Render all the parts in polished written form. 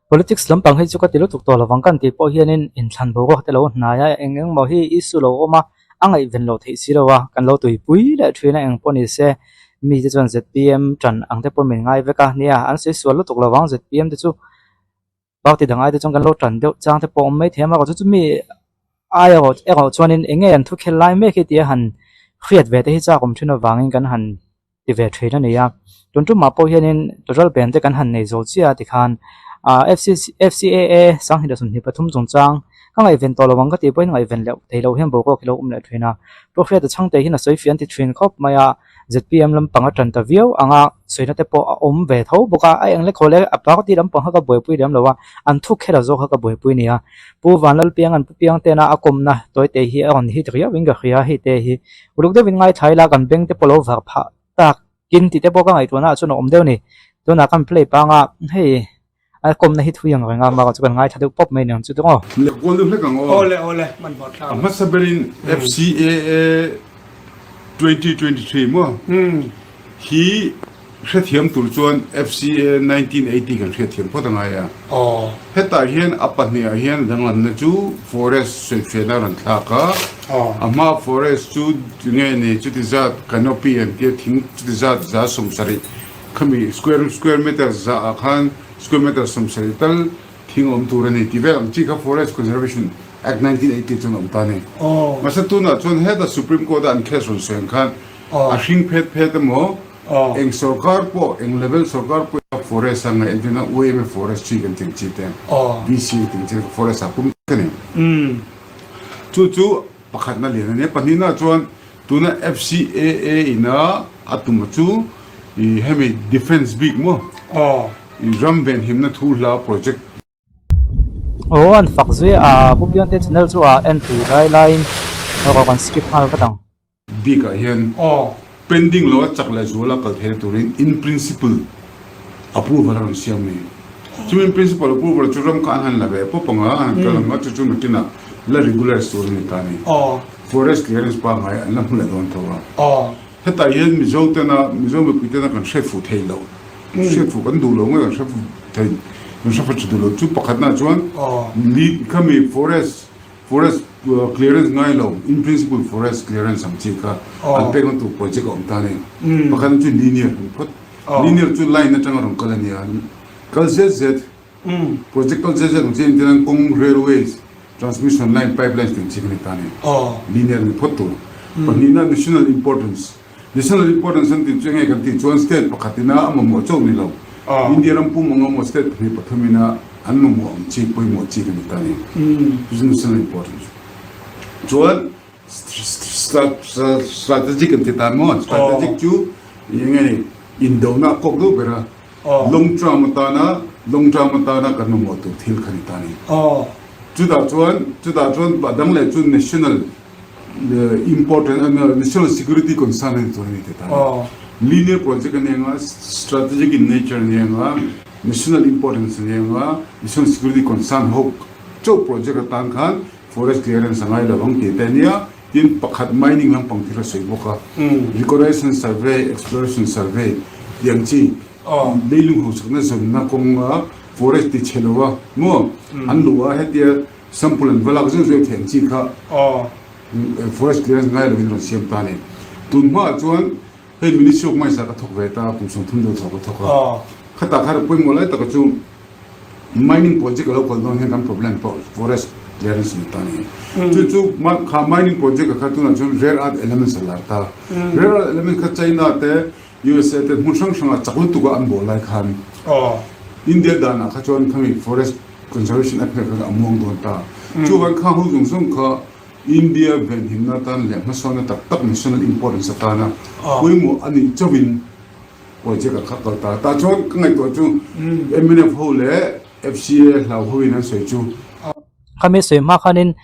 Politics lampang hi chu ka ti lutuk tawh lovang kan tih pawh hianin inthlan boruak te lo hnai a, eng eng maw hi issue lo awm a, a ngaihven loh theih si lo a, kan lo tuipui leh thin a eng pawh ni se mite chuan zpm tan ang te pawh min ngai vek a, nia an sawi sual lutuk lovang zpm te chu party dang ai te chuan kan lo tan deuh chang te pawh a awm mai thei a, amaherawhchu chu mi aiawh erawh chuanin eng nge an thu khel lai mek hi tia han hriat ve te hi chak awm thin avangin kan han ti ve thin a ni a, tun tumah pawh hianin total pen te kan han nei zo chiah a tikhan ah F_C_A_A 2023 chungchang ka ngaihven tawh lo ang ka tih pawhin ngaihven leh thei loh hian boruak hi lo awm leh thin a, Pu Hriata Chhangte hian a sawi fian ti thin khawp mai a. Zpm lampang a tan ta viau ang a, sawina te pawh a awm ve tho bawk a, a eng lekhaw leh a party lampang kha ka buaipui lem lo a, an thuk kher a zawk kha ka buaipui nia. Pu Vanlalpianga'n Pu Piangtena a kawmna tawite hi a rawn hit riau in ka hria, hei te hi uluk deuhin ngaithla ila kan beng te pawh lo var phah tak kin tih te pawh ka ngaihtuahna ah chuan a awm deuh a ni. Tunah kan play pang a, hei a kawmna hi thui ang reng a, mahse chu kan ngaithla deuh pawp mai aniang chu tawng aw. Leh kual deuh hlek ang aw. Awle awle hmanhmawh thlak. A hmasa berin FCAA 2023 maw hi hrethiam tur chuan FCA 1980 kan hriatthiam phawt a ngai a. Hetah hian a pahnihah hian danglamna chu forest sawifiahna a rawn thlak a. A hma forest chu nge ni chuti zat canopy an tia thing chuti zat 70 Khami square square meter zah ah khan square meter 70 tal thing awm tur a ni tih vel ang chi kha Forest Conservation Act 1980 chuan a awm ta a ni. Mahse tunah chuan heta Supreme Court a an case rawn sawi ang khan a hring phet phet emaw eng sorkar pawh eng level sorkar pawh ina forest a ngaih entirna UMA forest tree kan tih ang chi te VC kan tih ang chi te kha forest ah pum vek a ni. Chu chu pakhatna lian a ni a. Pahnihna chuan Tuna FCAA ina a tum a chu i hemi defence bik maw i ram venhimna thu hla project. Aw an fak zui a, Pu Piangte channel chu a en tui lai laiin erawh kan skip nghal vat ang. Bik ah hian pending lo a chak leh zual a kal theihna turin in principle approval a rawn siam a ni. Chumi in principle approval chu ram kha an han la ve pawp ang a, an han kal ang a, chu chu nakinah la regularize tur a ni ta a ni. Forest clearance pangngai an la hmu leh dawn tho a. Hetah hian Mizo tena, Mizo mipui tena kan hriat fuh thei loh, hriat fuh kan duh lo nge kan hre fuh thei, kan hre fuh tha duh lo. Chu pakhatna chuan lead khami forest, forest clearance ngai lo, in principle forest clearance ang chi kha an pek na tur project a awm ta a ni. Pakhatna chu linear an phawt. Linear chu line atanga rawn kal a ni a, kal zet zet. Project kal zet zet ang chian hian kawng railways, transmission line, pipelines tih ang chi kha ni ta a ni. Linear ni phawt tur. Pahnihna national importance. National importance an tih chu enge kan tih chuan state pakhat ina a mamawh chauh ni lo. India ram pum ang emaw state pahnih pathum ina an mamawh ang chi pawimawh chi kha ni ta a ni. Chu chu national importance. Chuan strategic an ti ta maw? Strategic chu enge ni indona a kawk deuh ber a. Long term atana long term atana kan mamawh tur thil kha ni ta a ni. Chutah chuan chutah chuan a dang leh chu national important national security concern a ni tur a ni ta a ni. Linear project a ni anga strategic in nature a ni anga national importance a ni anga national security concern ho chauh project atan khan forest clearance a ngai lo ang tih te a nia. Tin, pakhat mining lampang thil a sawi bawk a, Reconnaissance Survey, Exploration Survey tih ang chi leilung hausakna zawnna kawnga forest ti chhe lo a maw an luh a, hetia sample an va lak zeuh zeuh theih ang chi kha forest clearance ngai lovin rawn siam ta a ni. Tun hmaah chuan hei Ministry of Mines ah ka thawk ve ta a, kum 30 deuh chho ka thawk a, khatah khan pawimawh lai taka chu, Mining project a lo kal dawn hian kan problem pawh forest clearance ni ta ni. Chu chu kha mining project a kha tunah chuan rare earth elements a lar ta. Rare earth elements kha China te USA te hmun hrang hrangah chak lutuk a an bawl lai khan India danah kha chuan khami forest conservation act kha a muang dawn ta. Chuvang kha ho zawng zawng kha India venhimna atan leh hmasawnna tak tak national importance atana pawimawh a nih chauhin Project a kha kal ta. Tah chuan ka ngaihtuah chu mnf ho leh FCA hlau ho in an sawi chu. Khami sawi hma khanin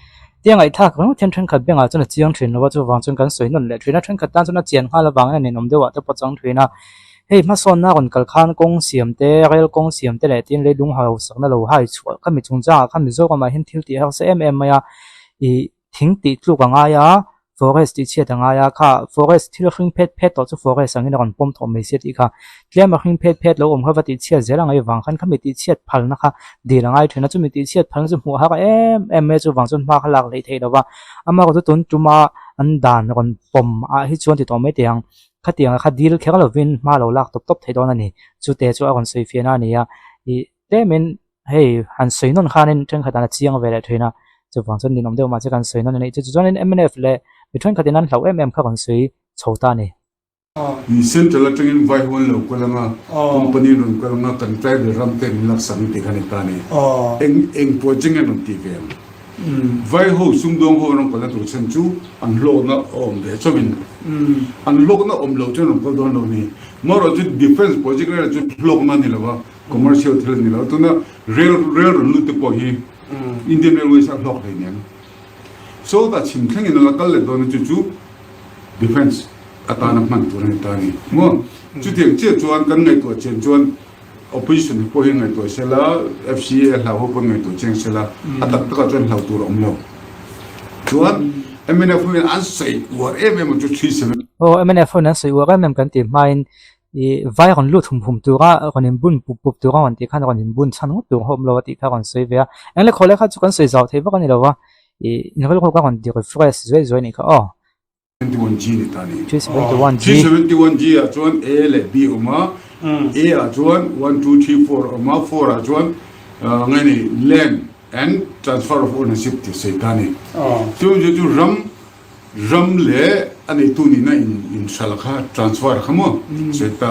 tia ngaihthlak reng thian thenkhat bengah chuan a chiang thin lo a, chuvang chuan kan sawi nawn leh thin a, thenkhat tan chuan a chian nghal avangin a ninawm deuhah te pawh chang thin a. Hei hmasawnna rawn kal khan kawng siam te, rel kawng siam te leh tin leilung hausakna lo hai chhuah khami chungchangah khan Mizoramah hian thil tih harsa em em mai a, ih thing tih tluk a ngai a. Forest tih chhiat a ngai a, kha forest thil hring phet phet tawh chu forest angin a rawn pawm tawh mai sia tih kha tlem a hring phet phet lo awm kha va tih chhiat zel a ngaih vang khan khami tih chhiat phalna kha dil a ngai thin a, chumi tih chhiat phalna chu hmuh har em em mai a chuvang chuan hma kha lak hleih theih lo va, amaherawhchu tun tuma an dan rawn pawm ah hi chuan ti tawh mai teh ang, khatiang ah kha dil kher lovin hma lo lak tawp tawp theih dawn a ni, chute chu a rawn sawi fiahna a ni a, ih tlemin Hei han sawi nawn khanin thenkhat an a chiang ve leh thin a, chuvang chuan ninawm deuh mahse kan sawi nawn a nih chu. Chuanin mnf leh mi thenkhatin an hlauh em em kha rawn sawi chho ta a ni. Ni Central atangin vai huan lo kal anga, company an rawn kal anga, kan tribal ram te min laksak ang tih kha ni ta a ni. Eng eng project nge an rawn tih ve ang? Vai ho sumdawng ho an rawn kalna tur chhan chu an hlawkna a awm ve chauhin an hlawkna awm loh chuan an rawn kal dawn lo a ni. Amaherawhchu defence project reng reng chu hlawkna a ni lo va. Commercial thil a ni lo. Tuna rail rail rawn lut te pawh hi Indian Railways a hlawk hlei nen. So tah chhim thlengin a la kal leh dawn a chu chu defence atana hman tur a ni ta a ni. Maw? Chutiang chiah chuan kan ngaihtuah chian chuan opposition pawh hi ngaihtuah sela, FCA hlau ho pawn ngaihtuah chiang sela, a tak takah chuan hlau tur a awm lo. Chuan mnf ho hian an sawi uar em em ang chu 37. Aw mnf ho hian an sawi uar em em kan tih hmain Ih vai rawn lut hum hum tura rawn inbun pup pup tura rawn tih khan rawn inbun chhan ngawt tur a awm lo a tih kha rawn sawi ve a. Eng leh khawleh kha chu kan sawi zau thei vak a ni lo va, ih inrawl ho kha rawn ti refresh zuai zuai a nih kha aw. 71G ni ta ni. 371G. 371G ah chuan A leh B a awm a, A ah chuan one two three four a awm a, four ah chuan nge ni land and transfer of ownership tih sawi ta a ni. Chu chu ram Ram leh a neitu nihna in inhralh kha transfer kha maw sawi ta.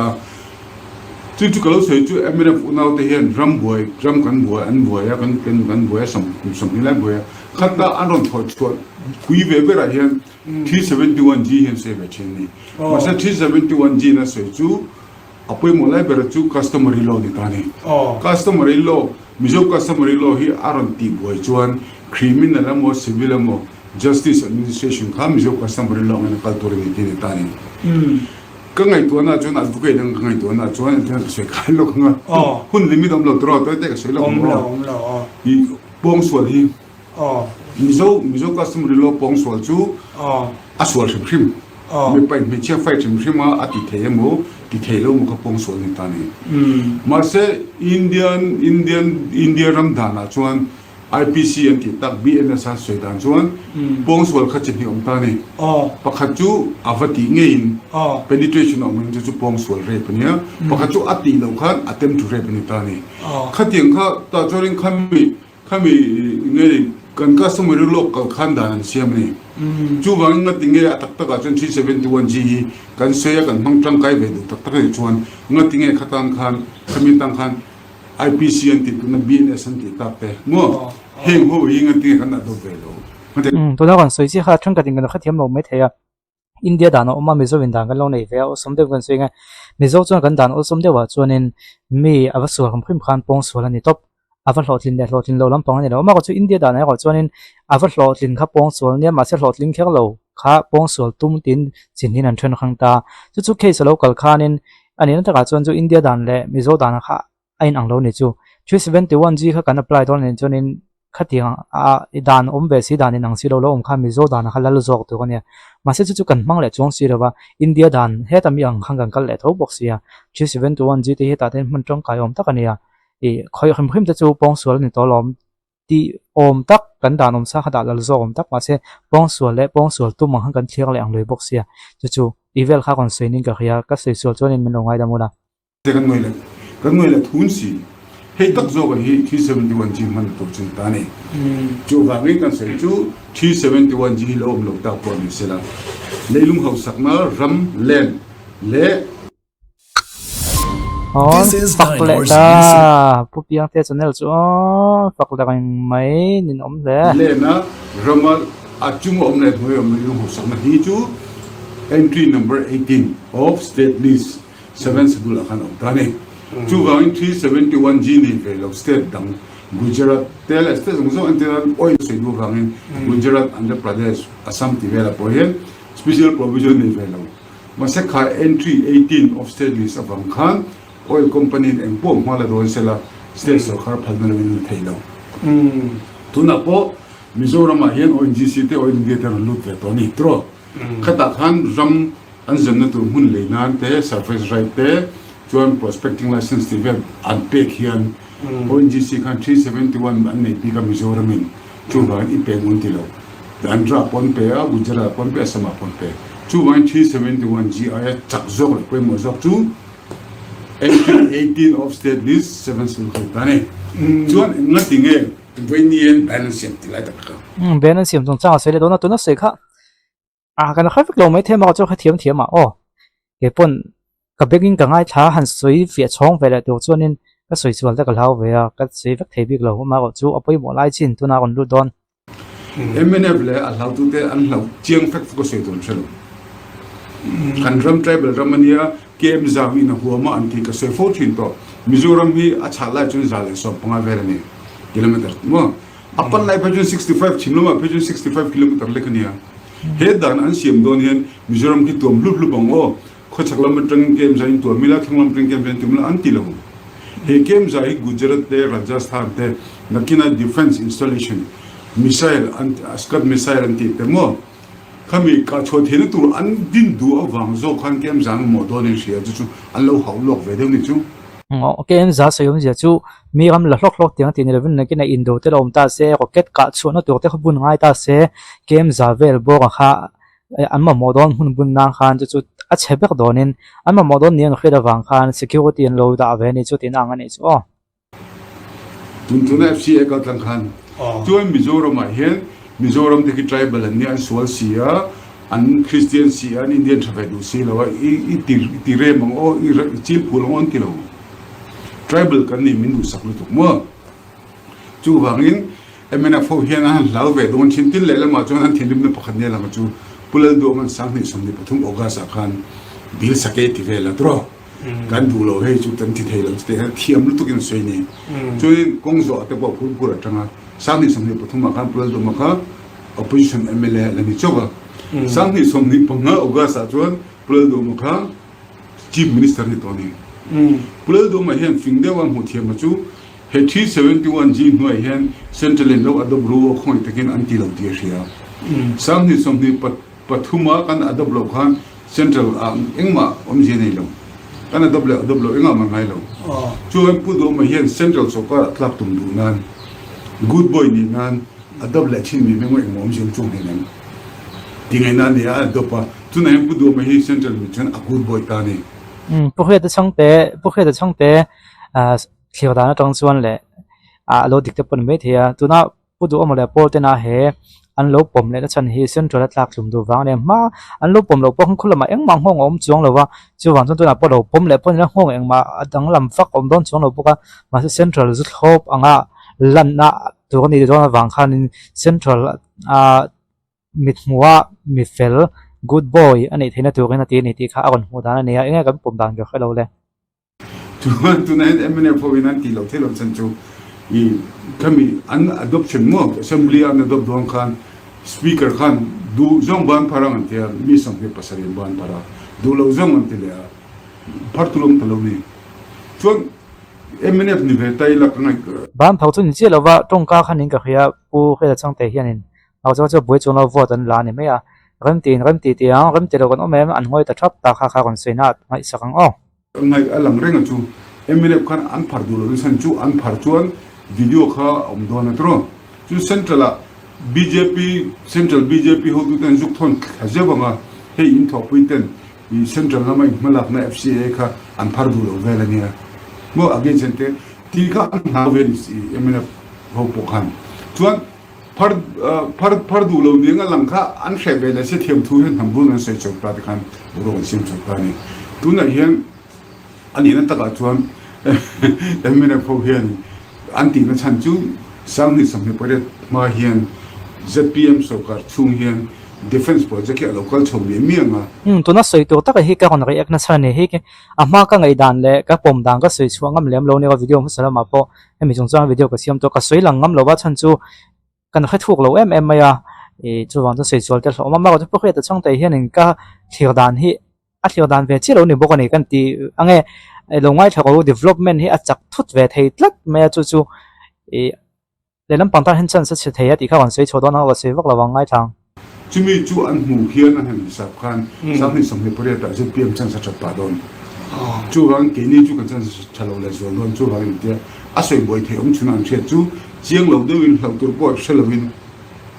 Chu chu ka lo sawi chu mnf unau te hian ram buai ram kan buai an buai a kan kan kan buai a sam kum 20 lai buai a khatna an rawn thawh chhuah pui ve berah hian 371G hian sawi ve thin a ni. Mahse 371G na sawi chu A pawimawh lai ber chu customary law ni ta a ni. Customary law, Mizo customary law hi a rawn tih buai chuan criminal emaw civil emaw justice administration kha Mizo customary law angin a kal tur a ni tih a ni ta a ni. Ka ngaihtuahna chuan advocate ang ka ngaihtuahna chuan engtin ka sawi khai lawk ang a, hun limit awm lo tur a, tawi te ka sawi lawk ang aw. I pawngsual hi Mizo Mizo customary law pawngsual chu a sual hrim hrim. Mipa in hmeichhia fight hrim hrim a a ti thei emaw ti thei lo emaw kha pawngsual a ni ta a ni. Mahse Indian Indian India ram danah chuan IPC an tih tak BNS a sawi dan chuan pawngsual kha chi hnih awm ta a ni. Pakhat chu a va tih ngeiin penetration a awm in chu chu pawngsual rape a nia. Pakhat chu a tih loh khan attempt to rape a ni ta a ni. Khatiang kha tah chuanin khami Khami nge kan customer hi lawk kal khan dan an siam a ni. Chuvangin ngati nge a tak takah chuan 371G hi kan sawi a kan hmang tangkai ve duh tak tak a nih chuan ngati nge khatang khan khami atang khan IPC an tih tuna BNS an tih tak te maw heng ho hi ngati nge kan adopt ve lo. Tuna kan sawi chiah kha thenkhatin kan hrethiam lo mai thei a. India dan a awm a, Mizo in dan kan lo nei ve a, awlsam deuh kan sawi ang e. Mizo chuan kan dan awlsam deuhah chuanin mi a va sual hrim hrim khan pawngsual a ni tawp. A va hlawhtlin leh hlawhtlin lo lampang a ni lo. Amaherawhchu chu India dan erawh chuanin a va hlawhtlin kha pawngsual nia, mahse hlawhtling kher lo kha pawngsual tum tiin chinhin an then hrang ta. Chu chu case a lo kal khanin a nihna takah chuan chu India dan leh Mizo dan kha a inang lo ni chu. 371G kha kan apply dawn a nih chuanin khatiang a dan awm ve si dan inang si lo lo awm kha Mizo dan kha lal zawk tur a nia. Mahse chu chu kan hmang leh chuang si lo va, India dan heta mi ang khan kan kal leh tho bawk si a. 371G te hi hetah te hian hman tangkai awm tak a nia. Ih khawih hrim hrim te chu pawngsual a ni tawh alawm tih awm tak kan dan awm sa kha dah lal zawk awm tak mahse pawngsual leh pawngsual tum ang khan kan thlir leh ang lui bawk sia. Chu chu tih vel kha rawn sawi nin ka hria, ka sawi sual chuanin min lo ngaidam ula. Te kan ngaih leh kan ngaih leh thun si. Hei tak zawk hi 371G hman tur chu ni ta a ni. Chuvangin kan sawi chu 371G hi lo awm lo tak pawh ni sela, leilung hausakna ram, land, leh. Aw fak leh ta Pu Piangte channel chu aw fak leh reng mai nin awm hle. Land a rama a chung a awm leh hnuai a awm leilung hausakna hi chu entry number 18 of state list Seven Schedule ah khan a awm ta a ni. Chuvangin 371G nei ve lo state dang Gujarat te leh state zawng zawng entir an oil sawi duh avangin Gujarat, Andhra Pradesh, Assam tih velah pawh hian special provision nei ve lo. Mahse kha entry 18 of state list avang khan oil company in eng pawh hma la dawn sela state sorkar phalna lovin an thei lo. Tunah pawh Mizoramah hian ONGC te Oil India te rawn lut ve tawh a ni. Tiraw? Khatah khan ram an zanna tur hmun lei nan te, surface right te, chuan prospecting license tih vel an pek hian ONGC khan 371 an nei bik a Mizoramin chuvangin i pe ngun ti lo. Andhra pawh an pe a, Gujarat pawh an pe a, Assam ah pawh an pe. Chuvangin 371 GI a chak zawk leh pawimawh zawk chu Entry 18 of State List 7 Schedule kha ta a ni. Chuan engati nge vawiin ban an siam tih lai tak kha. Ban an siam chungchang a sawi leh dawn a, tuna sawi kha Ah kan hre vek lo mai thei maw chu ka thiam thiam ah aw kei pawn ka beng in ka ngaithla a han sawi fiah chhawng ve leh tur chuanin ka sawi sual te ka hlau ve a ka sawi vek thei bik lo amaherawh chu a pawimawh lai chin tunah a rawn lut dawn. Mnf leh a hlautute an hlauh chiang fek fek a sawi tur an hre lo. Kan ram tribal ram a nia KM zau in a huam a an tih ka sawi fo thin tawh. Mizoram hi a chhah lai chuan 115 vel a ni kilometer maw. A pan lai phei chuan 65 chhim lamah phei chuan 65 kilometer lek a nia. He dan an siam dawn hian Mizoram khi tuam hlup hlup ang aw, khawchhak lam atangin kem zai in tuam ila, thlang lam atangin kem zai in tuam ila an ti lo. He kem zai hi Gujarat te, Rajasthan te nakina defence installation missile an Scud missile an tih te maw Khami kahchhuah theihna tur an din duh avang zawk khan KM Za mamawh dawn in hria chu chu an lo hauh lawk ve deuh ni chu. KM Za sawi awmzia chu mi ram la hlawk hlawk tiang tih ni lovin nakin a indo te la awm ta se, rocket kahchhuahna tur te kha bun ngai ta se, KM Za vel bawk a kha an mamawh dawn hmun bun nan khan chu chu a chhe vek dawnin an mamawh dawn ni an hriat avang khan security an lo dah ve a ni chu tihna ang a nih chu aw. Tun tuna FCA kal tlang khan chuan Mizoram ah hian Mizoram te khi tribal an nia an sual si a an Christian si a an Indian tha ve duh si lo a i ti i ti rem ang aw i i chil phul ang aw an ti lo tribal kan ni min duhsak lutuk maw chuvangin MNF ho hian an han hlau ve dawn thin tin lehlamah chuan an thinrimna pakhat nia lang chu Pu Lalduam an 2023 August ah khan bill sakei ti vel a tawh. Kan duh lo hei chu kan ti thei lo chutah hian thiam lutuk in a sawi ni. Chuanin kawng zawh te pawh phur phur atanga 2023 ah khan Pu Lalduma kha opposition mla a la ni chauh a. 2025 August ah chuan Pu Lalduma kha Chief Minister a ni tawh a ni. Pu Lalduma hian fing deuha hmuh thiam a chu he 371 G hnuaiah hian Central in lo adopt ru a khawngaih takin an ti lo tih a hria. 2023 Pathuma kan adopt loh khan Central ah engmah awmzia nei lo. Kan adopt leh adopt loh engah mah ngai lo. Chuan Pu Duhawma hian Central sawrkar ah tlak tum duh nan, good boy nih nan adopt leh thin mi mengmaw engmah awmzia awm chuang hlei nem. Ti ngaihna a ni a, a adopt a. Tunah hian Pu Duhawma hi Central mi chuan a good boy ta a ni. Pu Hriata Chhangte, Pu Hriata Chhangte thlir dan atang chuan leh a lo dik te pawh ni maithei a. Tuna Pu Duhawma leh Paul tena he an lo pawm lehna chhan hi Central a tlak tlum duh vang a ni. Hma an lo pawm loh pawh khan khawlamah engmah nghawng a awm chuang lo va, chuvang chuan tunah pawh lo pawm leh pawh nila nghawng engmah a danglam vak a awm dawn chuang lo bawk a, mahse Central zu thlawp anga lanna tur a nih dawn avang khanin Central ah mithmuha mi fel good boy a nih theihna turin a ti a ni tih kha a rawn hmuh dan a ni a, enge kan pawm dan ka hre lo le. Chuan tunah hian mnf ho in an tih loh theih loh chhan chu i khami an adoption maw assembly a an adopt dawn khan speaker khan duh zawng ban phar ang an ti a, mi 27 an ban phar a, duh loh zawng an ti leh a, phar tul awm ta lo ni. Chuan mnf ni ve ta ila ka ngaih. Ban phar chu ni chiah lova tawngka khan in ka hria Pu Hriata Changte hianin Hau chuan chu buai chuan lo vote an la a ni mai a, rem tiin rem ti ti ang, rem ti lo kan awm em, an ngawi ta thap ta kha kha rawn sawi na ngaihsak ang aw. Ngaih a lang reng a chu mnf khan an phar duh lo chhan chu an phar chuan video kha a awm dawn a tiraw chu central ah bjp central bjp hotu ten zuk thawn thla zeuh ang a hei in thawhpui ten i central lama in hmalakna fca kha an phar duh lo vel a nia maw against an te tih kha an hlau ve a ni si mnf ho pawh khan chuan Phar phar phar duh lo ning a lang kha an hreh ve leh se thiam thu hian hnam bul an sawi chho ta te khan boruak an siam chho ta a ni. Tunah hian a nihna takah chuan mnf ho hian an tihna chhan chu 2028 hma hian zpm sorkar chhung hian defence project hi a lo kal chho miah miah ang a. Umm tuna sawi tur taka hi ka rawn react nasa a ni hi a hma ka ngaihdan leh ka pawm dan ka sawi chhuah ngam lem lo nia video hmasa lamah pawh Hemi chungchang video ka siam tawh ka sawi lang ngam lo va chhan chu kan hre thuk lo em em mai a ih chuvang chuan sawi sual te hlawh awm a amaherawh chu Pu Hriata Chhangte hianin ka thlir dan hi a thlir dan ve chiah lo ni bawk a ni kan ti ange lo ngaithla rawh u development hi a chak thut ve thei tlat mai a chu chu ih lehlam pang tan hian chance a chhe thei a tih kha rawn sawi chhuah dawn a ka sawi vak lo ang ngaithla ang. Chumi chu an hmuh hian an han hisap khan 2028 ah zpm chance a that pah dawn. Chuvangin keini chu kan chance tha lo leh zual dawn. Chuvangin tia a sawi buai theih awm chhun an hriat chu chiang lo deuhin hlauh tur pawh hre lovin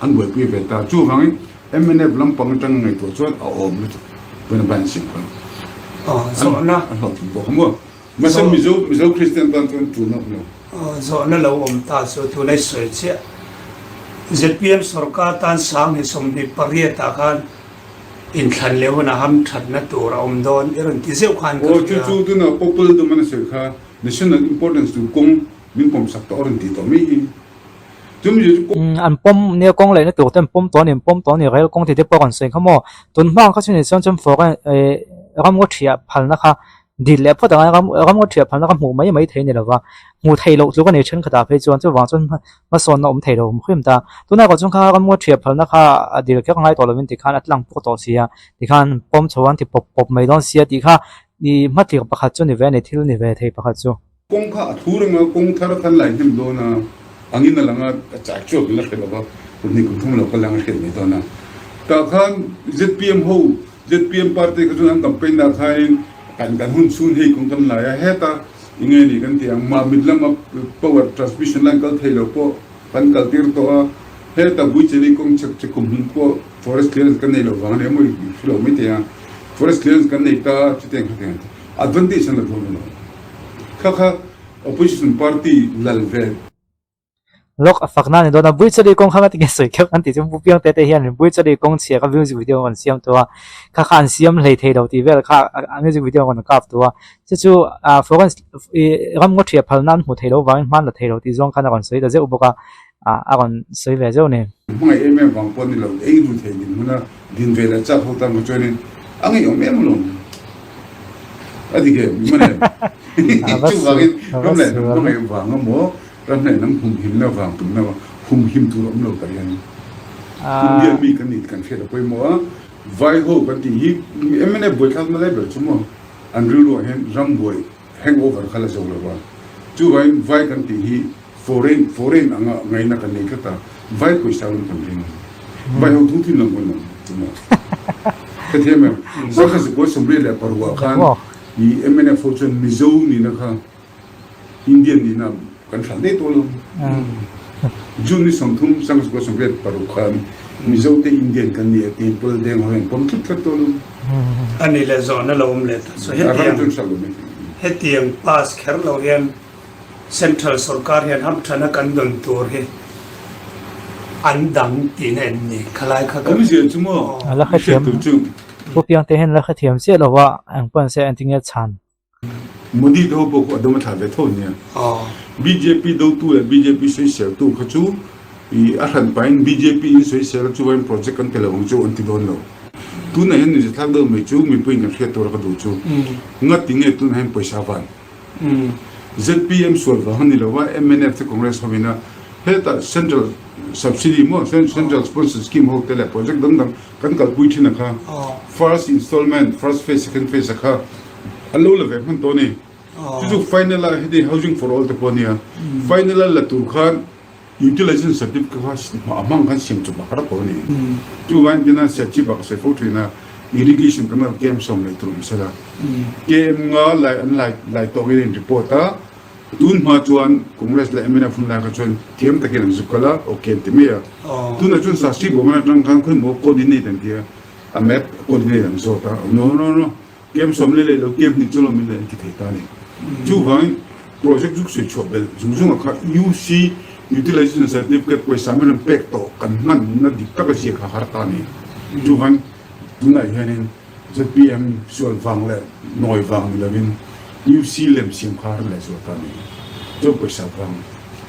an buaipui ve ta. Chuvangin mnf lampang atanga ngaihtuah chuan a awm lutuk. Vawiin a ban siam khan an hlawhtling bawk a maw? Mahse Mizo Mizo Kristian tan chuan tul nawk lo. Zawhna lo awm ta chu tunai sawi chiah. Zpm sorkar tan 2028 ah khan inthlan leh hunah hamthatna tur a awm dawn i rawn ti zeuh khan ka Aw chu hria. chu tuna Popul Duman a sawi kha national importance tur kawng min pawmsak tawh a rawn ti tawh mai hi. An pawm nia kawng lehna tur te an pawm tawh a ni an pawm tawh a ni rel kawng tih te pawh a rawn sawi kha maw tun hma ang kha chu ni chuan chuan foreign eh ramngaw thiah phalna kha dil leh phawt ang a ram ramngaw thiah phalna kha hmuh mai mai thei a ni lova hmuh theih loh tluk a ni thenkhatah phei chuan chuvang chuan hmasawnna awm thei lo awm hrim ta tunah erawh chuan kha ramngaw thiah phalna kha a dil kher ngai tawh lovin tikhan a tlang pawh tawh si a tikhan pawm chho an ti pawp pawp mai dawn sia tih kha ih hmathlir pakhat chu ni ve a ni thil ni ve thei pakhat chu. Kawng kha a thu reng a, kawng thar khan lai hnem dawn a, angin a lang a, a chai chuak in la hre lo va, kum hnih kum thum lo kal lang a hriat mai dawn a. Tah khan zpm ho, zpm party kha chuan an campaign ah khanin kan kan hun chhun hei kawng kan lai a, heta enge ni kan tih ang, Mamit lama power transmission line kal thei lo pawh kan kal tir tawh a, heta Buicheli kawng chhek chhek kum hmun pawh forest clearance kan nei lo vang a ni emaw i hre lo mai thei a, forest clearance kan nei ta a, chutiang khatiang advantage an la dawn lo. Kha kha opposition party lal ve. Lawk a fakna a ni dawn a, Buichali kawng kha ngatinge sawi keuh an tih chu Pu Piangte te hian Buichali kawng chhia kha music video an siam tawh a, kha kha an siam hlei thei lo tih vel kha a music video an rawn kap tawh a, chu chu foreign ramngaw thiah phalna an hmuh theih loh vangin hman la thei lo tih zawng khan a rawn sawi ta zeuh bawk a. a rawn sawi ve zeuh ni. Hmangaih em em vang pawh ni lo, ei ru thei din hmuna din ve leh chak ho tan kha chuanin a ngaihawm em alawm. A dik em? I man em? Chuvangin ram leh hnam hmangaih vang emaw, ram leh hnam humhimna vang tumna vang, humhim tur a awm lo ta hian India mi kan nih kan hriat a pawimawh a, vai ho kan tih hi mnf buaithlakna lai ber chu maw an rilruah hian ram buai hangover kha la zo lo va, chuvangin vai kan tih hi Foreign foreign anga ngaihna kan nei tlat a, vai pawisa lam kan ring. Vai ho thu thin lam kan awm chuma. Hrethiam em? Zaka zukua sawmriat leh parukah khan i mnf ho chuan Mizo nihna kha Indian nihna kan hral daih tawh lo. June ni 30 1986 khan Mizo te Indian kan ni a tiin Paul Deng ho hian pawm tlat tlat tawh lo. A ni leh zawhna lo awm leh ta. So hetiang hetiang pass kher lo hian Central sorkar hian hamthana kan dawn tur hi an dang tihna em ni? Khalai kha ka. Awmzia chu maw? A la hrethiam. Hriat tur chu. Pu Piangte hian la hrethiam chiah lo a, eng pawh an se engtin nge chhan? Modi te ho pawh khu a dawm a thlah ve tho nia. Bjp dotu leh bjp sawiseltu kha chu i a hran pahin bjp in sawisel a chuvain project kan pe lo ang chu an ti dawn lo. Tunah hian nuihzathlak deuh mai chu mipuiin kan hriat tur a ka duh chu. Ngati nge tunah hian pawisa van? Zpm sual vang a ni lo a, mnf te Congress ho ina hetah Central Subsidy maw Central Sponsored Scheme ho te leh project dang dang kan kalpui thin a kha first installment, first phase, second phase a kha an lo la ve hman tawh a ni. Chu chu final a heti Housing for All te pawh a nia, final a la tur khan Utilization certificate kha a hmang khan siam chawp a har tawh a ni. Chuvangin tina Serchhip ah ka sawi fo thin a, irrigation canal KM sawm leh tur awm sela. KM nga lai an lai lai tawk in a in report a, tun hma chuan Congress leh mnf hun lai kha chuan thiam takin an zuk kal a, ok an ti mai a. Tunah chuan Sastri Bhavan atang khan khawimaw coordinate an ti a, a map coordinate an zawt a, no no no. Kem sawm leh leh lo kem hnih chu lawm in leh an ti thei ta a ni. Chuvangin project zuk sawi chhuah belh zung zung ah kha UC Utilization Certificate pawisa min rawn pek tawh kan hman na dik tak a zia kha har ta a ni. Chuvangin tunah hianin zpm sual vang leh nawi vang ni lovin UC lem siam kha har leh zual ta a ni. Chuan pawisa vang.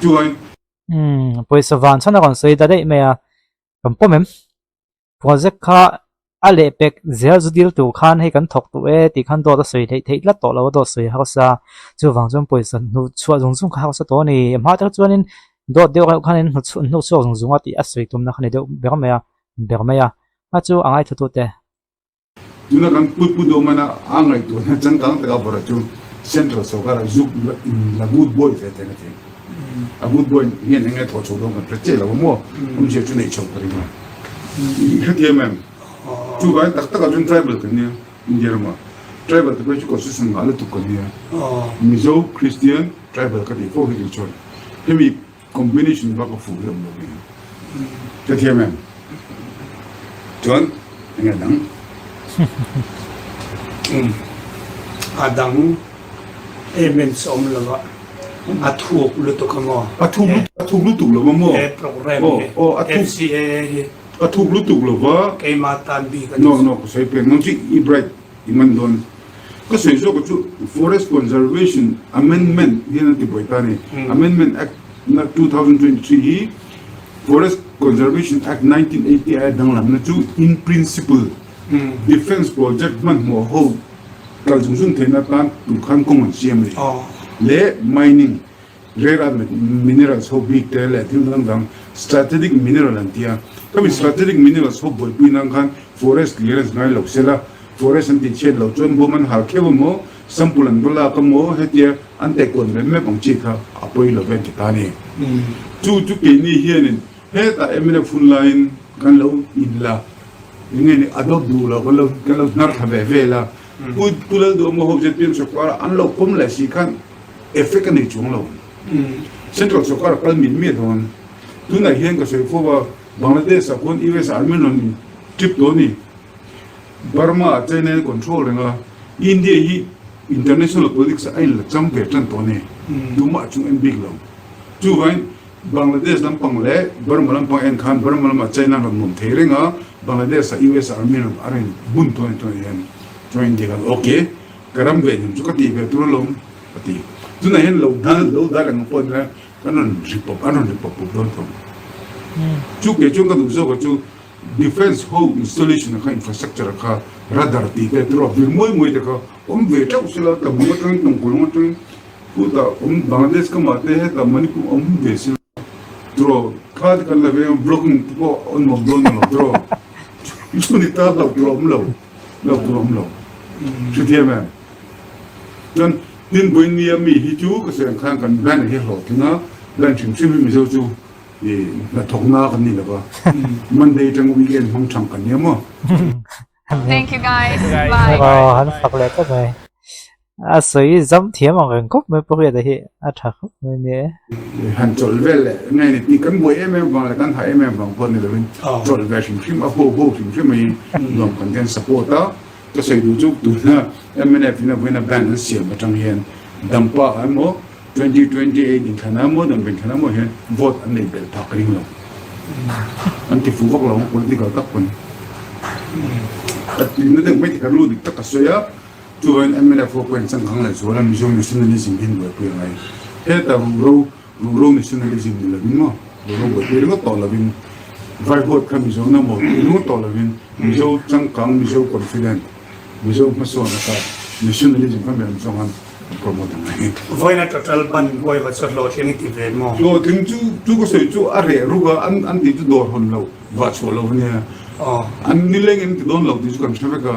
Chuvangin. Umm pawisa vang chhan a rawn sawi ta daih mai a, kan pawm em? Project kha a lehpek zel zu dil tur khan hei kan thawk duh e tih khan dawt a sawi hleih theih tlat tawh lo a, dawt sawi harsa chuvang chuan pawisa hnuh chhuah zung zung kha harsa tawh a ni. A hma tak chuanin dawt deuh reuh khan in hnuh chhuak zung zung a tih a sawi tumna kha ni deuh ber mai a, ber mai a, a chu a ngaithlatute. Tuna kan Pu Pu Dawmana a ngaihtuahna changkang taka vawrh chu Central sorkar ah zuk in la good boy ve teng a ti. A good boy hian eng nge thawh chho dawn kan hre chiah lo a maw? Awmzia chu neih chho ka ring a. I hrethiam em? Chuvangin tak takah chuan tribal kan nia India ramah. Tribal te pawh hi chu constitution ngah lutuk kan nia. Mizo Christian tribal ka tih fo hi chu chuan hemi Combination bak a fuh hlauh lo ve. Ka thiam em? Chuan enge a dang? Umm a dang amen chu awm lo a, a thuk lutuk a maw? A thuk a thuk lutuk lo a maw? He program hi FCAA hi. A thuk lutuk lo va. Keimah tan bik a ni. No no ka sawi peng nang chu i bright i man dawn. Ka sawi zawk a chu Forest Conservation Amendment hian an ti buai ta a ni. Amendment Act 2023 hi Forest Conservation Act 1980 aia danglamna chu in principle Defence Project hmanhmawh ho kal zung zung theihna atan tur khan kawng an siam a ni. Leh mining Rare earth minerals ho bik te leh thil dang dang strategic mineral an ti a. Khami strategic minerals ho buaipui nan khan forest clearance ngai lo sela, forest an tih chhiat loh chuan bawm an hal kheuh emaw, sample an va lak emaw hetia an tehkuan mep mep ang chi kha a pawi lo ve an ti ta a ni. Chu chu keini hianin hetah mnf hun laiin kan lo in la eng nge ni adopt duh lo kan lo kan lo hnar thla ve vel a. Pu Pu Lalduhawma ho zpm sawrkar an lo pawm leh si khan Effect a nei chuang lo. Central sawrkar a kal miah miah dawn. Tunah hian ka sawi fo a, Bangladesh ah khuan US army an rawn trip tawh a ni. Burma ah China in a control reng a, India hi international politics ah a inla chang ve tan tawh a ni. Tumah chung en bik lo. Chuvangin Bangladesh lampang leh Burma lampang en khan Burma lamah China an rawn nuam thei reng a, Bangladesh ah US army an rawn bun tawh a ni tunah hian. Chuan India khan ok. Ka ram ve hnem chu ka tih ve tur alawm a ti. Tunah hian lo dal lo dal ang pawh nila kan rawn ri pawp an rawn ri pawp pawp dawn tawh. Chu kei chuan ka duh zawk a chu defence ho installation kha infrastructure kha radar tih te tur a vir muai muai te kha awm ve teuh sela tlabung atangin tawngkulung atangin khutah awm Bangladesh kamah te hetah Manipur awm ve sela turaw kha te kan la veng a blocking te pawh a nuam dawn alawm turaw chu ni ta hlauh tur a awm lo. Lo tur awm lo. Hrethiam em? Chuan tin Buinia mi hi chu ka sawi ang khan kan band hi hlawhtling a, band hrim hrim hi Mizo chu i hnathawkna kan ni lo va, Monday atang weekend hmang thang kan nia maw? Thank you guys. Bye. Aw han fak leh tlat mai. A sawi zam thiam ang reng khawp mai Pawhriata hi a tha khawp mai nia e. Han chawlh vel leh nge ni tih kan buai em em vang leh kan hah em em vang pawh ni lovin chawlh ve hrim hrim a ho ho hrim hrim mai nuam kan ten support a, ka sawi duh chu tuna mnf in a vawiin a band an siam atang hian Dampa ah emaw 2028 inthlan ah emaw Dampa inthlan ah emaw hian vote an neih belh phah ka ring lo an ti fuh vak lo ang political tak pawn a tihna deuh mai ti ka ru dik tak ka sawi a. Chuvangin mnf ho pawhin changkang leh zuala Mizo nationalism hi an buaipui a ngai. Heta ruhro, ruhro nationalism ni lovin maw, ruhro buaipui ringawt tawh lovin, vai vote kha Mizo na maw tih ringawt tawh lovin, Mizo changkang, Mizo confident, Mizo hmasawn ata nationalism kha mi an zawng an promote a ngai. Vawiina total ban buai va chu hlawhtling i ti ve maw? Hlawhtling chu, chu ka sawi chu a reh ruk a, an an tih chu dawr hawn lo, vah chhuah lo a nia. An nileng in ti dawn lo tih chu kan hre vek a.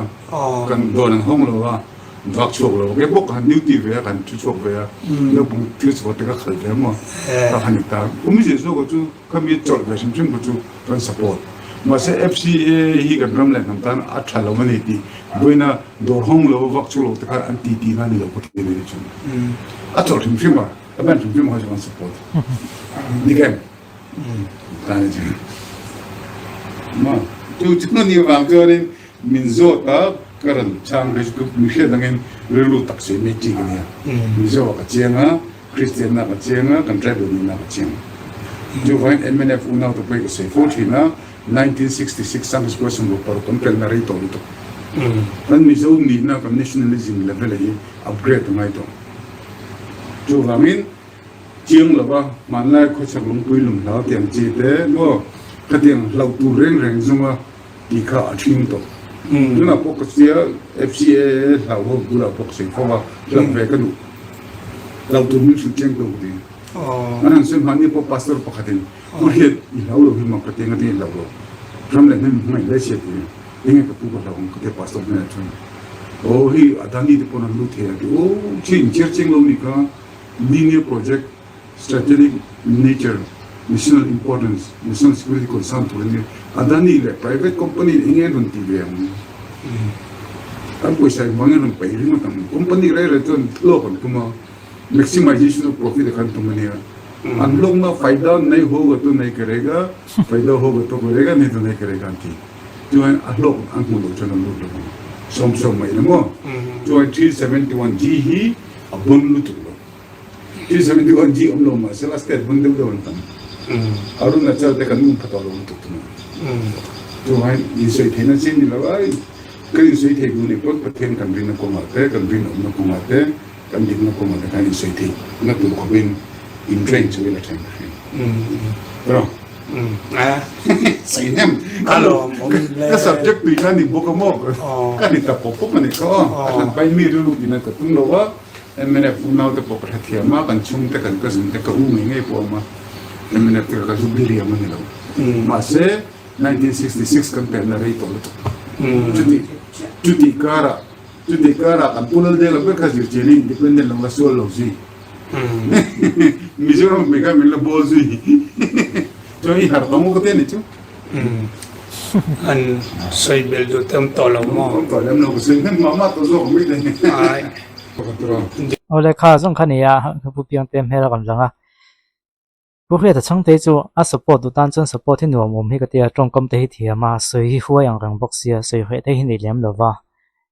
Kan dawn an hawng lo a, vak chhuak lo ke bawk han duty ve a, kan thu chhuak ve a, naupang thil chhuah te ka khal ve maw ka han ta. Kum zir zawk chu khami chawlh ve hrim hrim kha chu kan support. Mahse FCA hi kan ram leh hnam tan a tha lo a ni tih vawiina dawr hawng lo vak chhuak lo te khan an ti tihna a ni lo ka ti mai chu. A chawlh hrim hrim a, a ban hrim hrim kha chu kan support. Dik em? Chu chu ni vang chuanin min zawt a, ka rawn chhang phei chu mi hriat angin rilru tak sawi mai chi ka nia. Mizo ah ka chiang a, Kristianna ka chiang a, kan tribal nihna ka chiang. Chuvangin mnf unau te pawhin ka sawi fo thin a, 1966 Sangha Square Sangha paruk kan pelna rei tawh lutuk. Kan Mizo nihna kan nationalism level hi upgrade a ngai tawh. Chuvangin Chiang lova hmanlai khawchhak lungpui lum hlau tiang chi te maw khatiang hlauh tur reng reng zawnga tih kha a ṭhing tawh. Tunah pawh ka sia FCAA hlau ho bulah pawh ka sawi fo a, hlauh ve ka duh. Hlauh tur min hrilh chiang tawh ka ti. An han sawi hmanni pawh pastor pakhatin Pu Hriat i hlau lo hi mak ka ti eng atin i hlauh lo. Ram leh hnem hmangaih hle sia ti enge ka pu ka hlauh ang ka ti a pastor hnenah chuan aw hei Adani te pawn an lut thei a ti aw thil inchhiar chiang lo ni kha. Linear Project, Strategic Nature. National importance, national security concern tur a nia. Adani leh private company in enge an rawn ti ve ang? An pawisa engvang in rawn paih ringawt ang? Company rei rei chuan hlawk an tum a, maximization of profit a khan tum a nia. An hlawkna faida nei hoga to nei karega, faida hoga to karega nei to nei karega an ti. Chuan a hlawk an hmuh loh chuan an lut lo ang. Sawmsawm mai la maw? Chuan 371 G hi a bon lutuk lo. 371 G awm lo mah sela state hmun deuh deuh an tam. Arunachal te kan um pha tawh lo lutuk tuna. Chuan insawi theihna chin ni lo a, kan insawi thei duh nih pawn Pathian kan rinna kawngah te, kan rinawmna kawngah te, kan dikna kawngah te khan insawi theihna tur khawpin in train chu ila thleng ka hria. Tiraw? Sawi hnem. Ka subject tui kha ni bawk a maw? Ka ni ta pawp pawp a ni kha aw. A hlan pai mi rilru ina ka tum lo a. Mnf unaute pawh ka hrethiam a, kan chhungte, kan cousin te, ka u ngei ngei pawh a awm a, mnf te ka zu biriam a ni lo. Mahse, 1966 kan pelna rei tawh lutuk. Chuti, chuti karah, chuti karah kan Pu Laldela ber kha zirchian in independent lo la sual lo zui. Mizoram mipui kha min la bawl zui. Chuan i harh tawh maw ka ti a ni chu. An sawi belh duh te awm tawh lo maw? Awm tawh lem lo, ka sawi hnem mah mah tawh zawk ang mai te. Aw lehkha zawng kha nia Pu Piangte hmel a rawn lang a. Pu Hriata Chhangte chu a support duh tan chuan support hi nuam awm hi ka ti a, tawngkam te hi thiam a, sawi hi huai ang reng bawk sia, sawi hreh te hi nei lem lo va.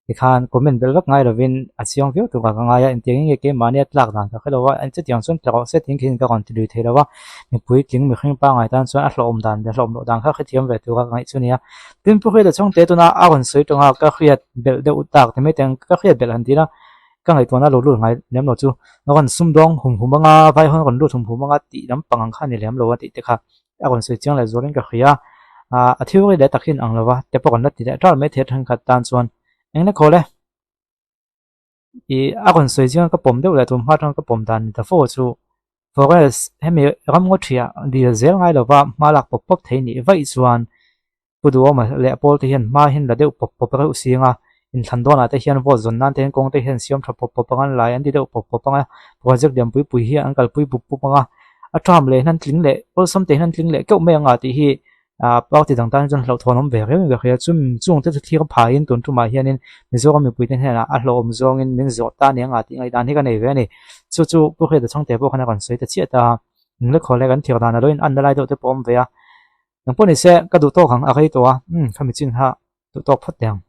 Tikhan comment belh vek ngai lovin a chiang viau tur ah ka ngai a, engtiang in nge keimahni a tlak dan ka hre lo va, chutiang chuan tla rawh se tiin khin ka rawn ti lui thei lo va, mipui tling mihring pangngai tan chuan a hlawhawm dan leh hlawhawm loh dan kha hrethiam ve tura ka ngaih chu a ni a. Tin Pu Hriata Chhangte tuna a rawn sawi tawng a ka hriat belh deuh tak ti mai teng ka hriat belh han ti ila ka ngaihtuahna lo lut ngai lem lo chu rawn sumdawng hum hum anga vai hawn rawn lut hum hum anga tih lampang ang kha a ni lem lo a tih te kha a rawn sawi chiang leh zualin ka hria a a theory leh tak hi an ang lo va te pawh kan la ti leh ṭal mai thei a thenkhat tan chuan eng le khawl e ih a rawn sawi chiang ka pawm deuh leh tum hma atanga ka pawm dan ni ta fo chu forest hemi ramngaw ṭhiah dil zel ngai lova hma lak pawp pawp thei nih vaih chuan Pu Duhawma leh Paul te hian hma hian la deuh pawp pawp reuh sing a, inthlan dawnah te hian vote zawn nan te hian kawng te hian siam tha pawp pawp ang a, lai an ti deuh pawp pawp ang a, project lian pui pui hi an kalpui bup bup ang a, a term leh hian an tling leh awlsam te hian an tling leh keuh mai ang a tih hi ah party dang tan chuan hlauhthawn awm ve reuh in ka hria, chumi chung te chu thlir phaiin tun tumah hianin Mizoram mipui te hnenah a hlauhawm zawngin min zawh ta aniang a tih ngaihdan hi ka nei ve a ni. Chu chu Pu Hriata Chhangte pawh khan a rawn sawi ta chiah ta a, Nglekhaw leh kan thir dan a lo in anna lai deuh te pawh a awm ve a. Engpawh nise ka duh tawk ang a rei tawh a, umm khami chin kha duh tawk phawt teh ang.